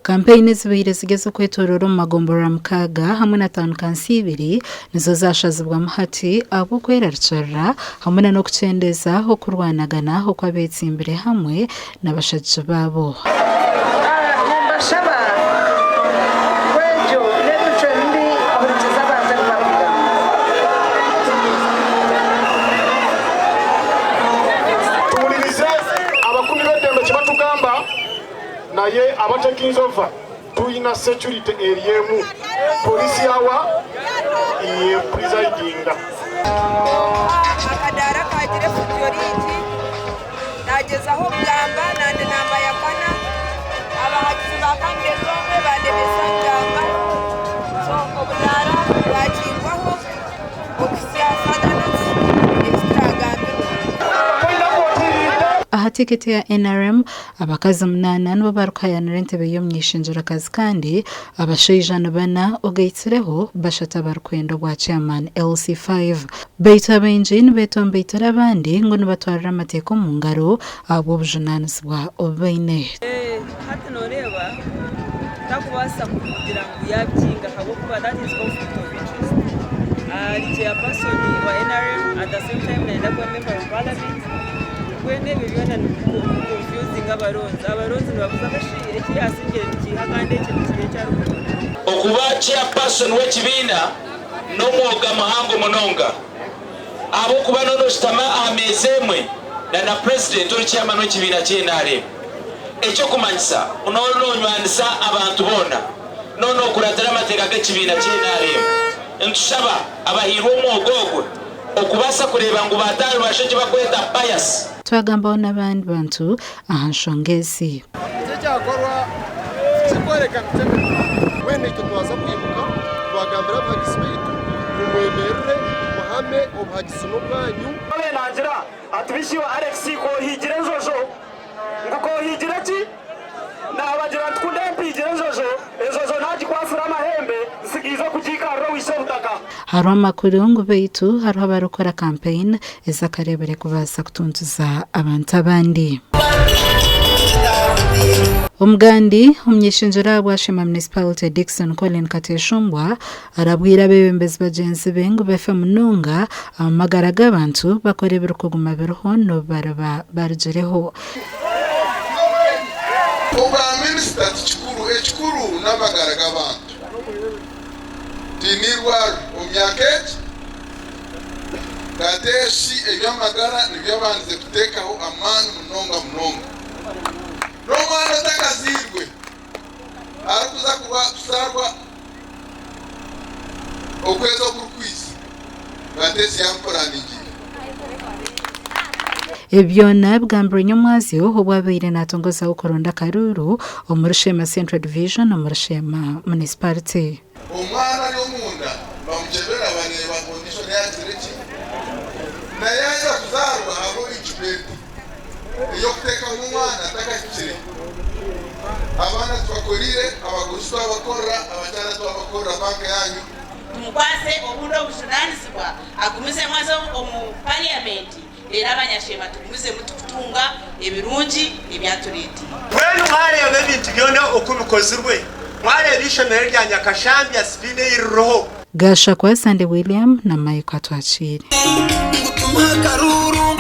Kampeyini ezibaire ziri ez'okwetooroora omu magomborora mukaaga hamwe na tauni kanso ibiri nizo zashazibwamu hati ahabw'okwerarikirira hamwe na n'okukyendeeza okurwanagana okw'abetsimbire hamwe n'abashagiki baabo. Nimbashaba ngu egyo n'emicwe mibi kuhurikiza abantu ebi barikugamba. Tuhuririze abakumi b'eddembe kye batugamba naye abatekinzova tuyina security eri emu police yawa ye presidinga. Akadaara kaagira efujo ringi, naagyezaho kugamba nande namba ya kana, abahagizi ba candidate omwe bandemesa kugamba, so obudaara bwakingwaho okuhitsya further notice eki turagambirwe. Aha tikiti ya NRM, abakazi munaana nibo barikuhayanira entebe y'omuny'eishengyerakazi kandi abashaija ni bana ogaitsireho bashatu abarikwenda obwa chairman LC5. Beitu abaingi nibetombeitera abandi ngu nibatwarira amateeka omu ngaro ahabw'obujunaanizibwa obu baine. Hati noreeba takubaasa kugira ngu yabikinga ahabw'okuba that is conflict of interest. Ari chairperson wa NRM at the same time nayenda kuba member of parliament mbwenu ebyo byona nibiconfusinga abaronzi. Abaronzi nibabuuza ngu eshi eki yasingire nikiiha kandi eki nikiiha eki arikuronda. Okuba chairperson w'ekibiina n'omwoga muhango munonga ahabw'okuba n'onoshutama aha meeza emwe na na Purezidenti ori chairman w'ekibiina kya nrm. Eky'okumanyisa ngu n'ononywanisa abantu boona, n'onokuratira amateeka g'ekibiina kya nrm. Nitushaba abahairwe omwoga ogwo okubaasa kureeba ngu baata aha rubaju eki barikweta bias. Twagambaho n'abandi bantu aha nshonga ezi. Eki ekyakorwa tikikworeka ngu ky'emirimo. Mbwenu itwe twaza kwimuka twagambira abahagizi baitu ngu mwemerere muhame obuhagizi n'obwanyu. Ole naagira ati, Bishi iwe Alex, k'ohiigire enjojo? Ngu k'ohiigire ki? Naabagira nti, Ku ndempiigire enjojo, enjojo naagikwatsire amahembe, nsigaize okugiikarira owa ishe-butaka. Hariho amakuru ngu beitu hariho abarikukora kampeyini ez'akareebare kubaasa kutuntuza abantu abandi. Omugandi omuny'eishengyero ahabwa Sheema Municipality Dickson Colin Kateshumbwa arabwire abeebembezi bagyenzi be ngu befe munonga aha magara g'abantu bakore ebirikuguma biriho n'obu bariba barugireho. Obwa minisita ti kikuru, ekikuru n'amagara g'abantu. Tihaine eirwariro omu myaka egi. Kateeshi eby'amagara nibyo abandize kuteekaho amaani munonga munonga. N'omwana otakazairwe arikuza kuzaarwa okwezi okurikwija, Kateeshi yaamupuraningiire. Ebi byona bigambirwe nyomwazyo obu abaire natongozaho okuronda akaruuru omuri Sheema Central Division omuri Sheema Municipality. Omwana ari omunda bamukyebera bareeba condition yagizire ki na yaheza kuzaarwa hariho incubator ey'okuteekamu omwana atakahikire. Abaana tubakorire, abagurusi twabakorera, abakyara twabakorera banka yanyu. Tumukwase obundi obujunanizibwa agumizemu aze omu parliament reero abanyasheema tugumizemu tukutunga ebirungi ebi atureeteire. Mbwenu mwareeba ebintu byona oku bikozirwe, mwareeba eishomero erya Nyakashambya sipiidi ei ririho. Gashakwa Sande William na Mike Atwakiire.